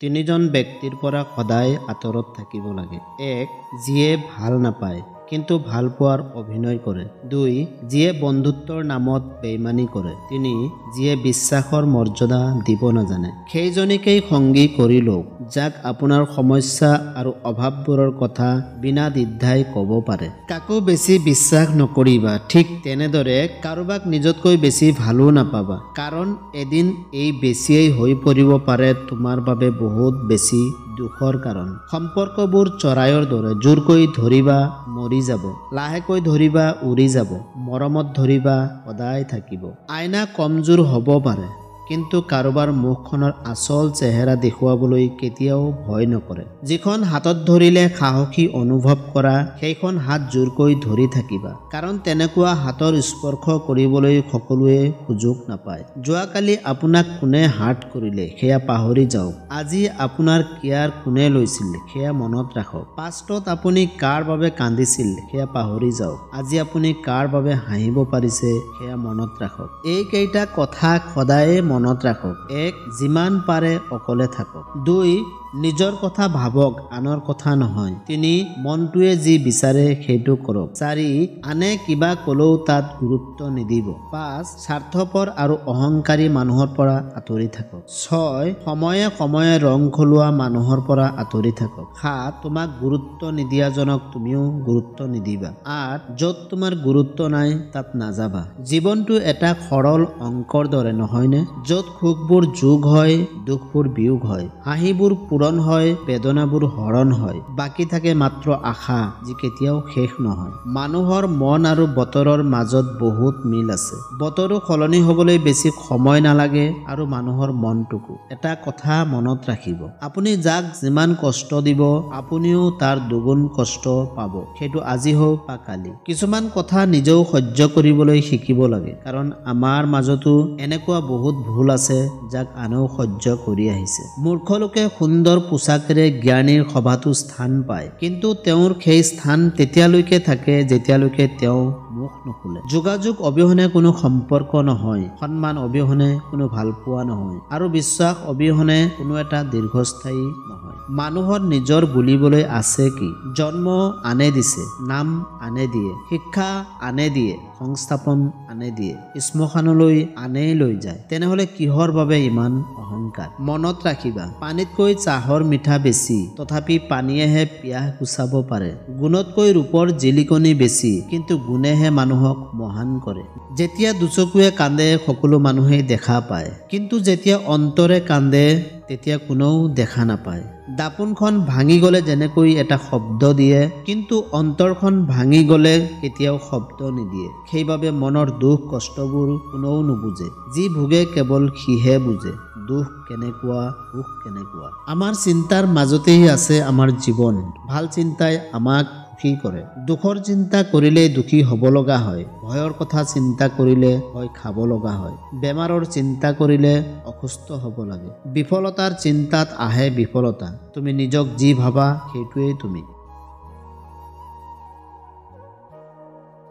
তিনিজন ব্যক্তিৰ পৰা সদায় আঁতৰত থাকিব লাগে। এক, যিয়ে ভাল নাপায় কিন্তু ভাল পোৱাৰ অভিনয় কৰে। দুই, যিয়ে বন্ধুত্বৰ নামত বেইমানি কৰে। তিনি, যিয়ে বিশ্বাসৰ মৰ্যাদা দিব নাজানে। সেইজনীকেই সংগী কৰি লওক যাক আপোনাৰ সমস্যা আৰু অভাৱবোৰৰ কথা বিনা দ্বিধাই ক'ব পাৰে। কাকো বেছি বিশ্বাস নকৰিবা, ঠিক তেনেদৰে কাৰোবাক নিজতকৈ বেছি ভালো নাপাবা, কাৰণ এদিন এই বেছিয়েই হৈ পৰিব পাৰে তোমাৰ বাবে বহুত বেছি দুখৰ কাৰণ। সম্পৰ্কবোৰ চৰাইৰ দৰে, জোৰকৈ ধৰিবা মৰি যাব, লাহেকৈ ধৰিবা উৰি যাব, মৰমত ধৰিবা সদায় থাকিব। আইনা কমজোৰ হ'ব পাৰে, কিন্তু কাৰোবাৰ মুখখনৰ আচল চেহেৰা দেখুৱাবলৈ কেতিয়াও ভয় নকৰে। যিখন হাতত ধৰিলে সাহসী অনুভৱ কৰা, সেইখন হাত জোৰকৈ ধৰি থাকিবা, কাৰণ তেনেকুৱা হাতৰ স্পৰ্শ কৰিবলৈ সকলোৱে সুযোগ নাপায়। যোৱাকালি আপোনাক কোনে হাৰ্ট কৰিলে সেয়া পাহৰি যাওক, আজি আপোনাৰ কেয়াৰ কোনে লৈছিল সেয়া মনত ৰাখক। পাষ্টত আপুনি কাৰ বাবে কান্দিছিল সেয়া পাহৰি যাওক, আজি আপুনি কাৰ বাবে হাঁহিব পাৰিছে সেয়া মনত ৰাখক। এইকেইটা কথা সদায়ে মনত ৰাখক। এক, যিমান পাৰে অকলে থাকক। দুই, নিজৰ কথা ভাবক, আনৰ কথা নহয়। তিনি, মনটোৱে যি বিচাৰে সেইটো কৰক। চাৰি, আনে কিবা ক'লেও তাত গুৰুত্ব নিদিব। পাঁচ, স্বাৰ্থপৰ আৰু অহংকাৰী মানুহৰ পৰা আঁতৰি থাকক। ছয়, সময়ে সময়ে ৰং খলোৱা মানুহৰ পৰা আঁতৰি থাকক। সাত, তোমাক গুৰুত্ব নিদিয়াজনক তুমিও গুৰুত্ব নিদিবা। আঠ, য'ত তোমাৰ গুৰুত্ব নাই তাত নাযাবা। জীৱনটো এটা সৰল অংকৰ দৰে নহয়নে, য'ত সুখবোৰ যোগ হয়, দুখবোৰ বিয়োগ হয়, হাঁহিবোৰ পূৰণ হয়, বেদনাবোৰ হৰণ হয়, বাকী থাকে মাত্ৰ আশা, যি কেতিয়াও শেষ নহয়। মানুহৰ মন আৰু বতৰৰ মাজত বহুত মিল আছে। বতৰো সলনি হ'বলৈ বেছি সময় নালাগে আৰু মানুহৰ মনটোকো। এটা কথা মনত ৰাখিব, আপুনি যাক যিমান কষ্ট দিব আপুনিও তাৰ দুগুণ কষ্ট পাব, সেইটো আজি হওক বা কালি। কিছুমান কথা নিজেও সহ্য কৰিবলৈ শিকিব লাগে, কাৰণ আমাৰ মাজতো এনেকুৱা বহুত ভুল আছে যাক আনেও সহ্য কৰি আহিছে। মূৰ্খ লোকে সুন্দৰ পোছাকেৰে জ্ঞানীৰ সভাতো স্থান পায়, কিন্তু তেওঁৰ সেই স্থান তেতিয়ালৈকে থাকে যেতিয়ালৈকে তেওঁ মুখ নোখোলে। যোগাযোগ অবিহনে কোনো সম্পৰ্ক নহয়, সন্মান অবিহনে কোনো ভালপোৱা নহয়, আৰু বিশ্বাস অবিহনে কোনো এটা দীৰ্ঘস্থায়ী নহয়। মানুহৰ নিজৰ বুলিবলৈ আছে কি? জন্ম আনে দিছে, নাম আনে দিয়ে, শিক্ষা আনে দিয়ে, সংস্থাপন আনে দিয়ে, শ্মশানলৈ আনেই লৈ যায়, তেনেহ'লে কিহৰ বাবে ইমান অহংকাৰ? মনত ৰাখিবা, পানীতকৈ চাহৰ মিঠা বেছি, তথাপি পানীয়েহে পিয়াহ গুচাব পাৰে। গুণতকৈ ৰূপৰ জিলিকনি বেছি, কিন্তু গুণেহে মানুহক মহান কৰে। যেতিয়া দুচকুৱে কান্দে সকলো মানুহেই দেখা পায়, কিন্তু যেতিয়া অন্তৰে কান্দে তেতিয়া কোনেও দেখা নাপায়। দাপোনখন ভাঙি গ'লে যেনেকৈ এটা শব্দ দিয়ে, কিন্তু অন্তৰখন ভাঙি গ'লে কেতিয়াও শব্দ নিদিয়ে। সেইবাবে মনৰ দুখ কষ্টবোৰ কোনেও নুবুজে, যি ভোগে কেৱল সিহে বুজে দুখ কেনেকুৱা, সুখ কেনেকুৱা। আমাৰ চিন্তাৰ মাজতেই আছে আমাৰ জীৱন। ভাল চিন্তাই আমাক সুখী কৰে, দুখৰ চিন্তা কৰিলেই দুখী হ'ব লগা হয়, ভয়ৰ কথা চিন্তা কৰিলে ভয় খাব লগা হয়, বেমাৰৰ চিন্তা কৰিলে অসুস্থ হ'ব লাগে, বিফলতাৰ চিন্তাত আহে বিফলতা। তুমি নিজক যি ভাবা সেইটোৱেই তুমি।